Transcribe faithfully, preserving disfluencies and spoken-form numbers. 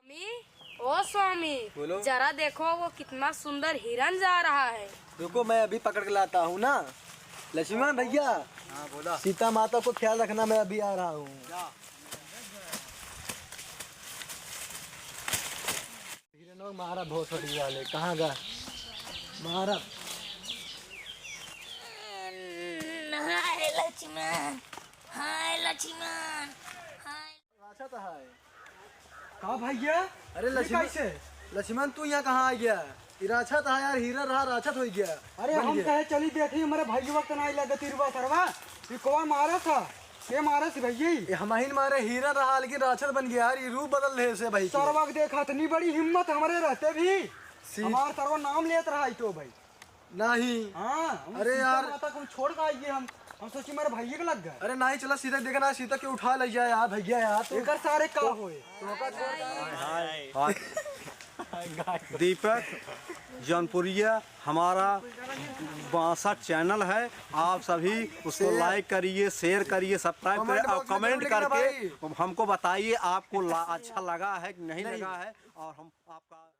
स्वामी, ओ स्वामी, बोलो। जरा देखो, वो कितना सुंदर हिरन जा रहा है। रुको, मैं अभी पकड़ के लाता हूँ ना। लक्ष्मण भैया, हाँ, बोला। सीता माता को ख्याल रखना, मैं अभी आ रहा हूँ। जा। हिरनो मारा भोसड़ी वाले, कहाँ गा? मारा। हाय लक्ष्मण, हाय लक्ष्मण, हाय। राक्षस है। का भैया? अरे ये लक्ष्मण, कैसे? लक्ष्मण, तू यहाँ कहाँ आ गया? ई राक्षस है यार, हिरन रहा राक्षस हो गया। अरे बन हम गया। कहे चली देखी, हमारे भाई वक्त ना लगे तिरवा सरवा, ये कौन मारा था? के मारे से भैया? ये हमहिन मारे, हिरन रहा, लेकिन राक्षस बन गया यार, ये रूप बदल रहे से भाई के। सरवा के देखा, इतनी बड़ी हिम्मत हमारे रहते भी। सी- हमार सरवा नाम लेत रहा है तो भाई। नहीं। हाँ, हम अरे सीता यार। माता को छोड़ के आइए हम। हम सोची हमारे भैया के लग गए। अरे नहीं, चला सीता देखना, सीता के उठा ले जाए यार, भैया यार, तो एकर सारे का तो होए? तो का छोड़ के हाँ। दीपक जौनपुरिया हमारा बासठ चैनल है, आप सभी उसको share। Like करिए, share करिए, subscribe करें comment और box में comment जरूर लिखना करके भाई। हमको बताइए आपको ला-, अच्छा लगा है कि नहीं नहीं। लगा है और हम आपका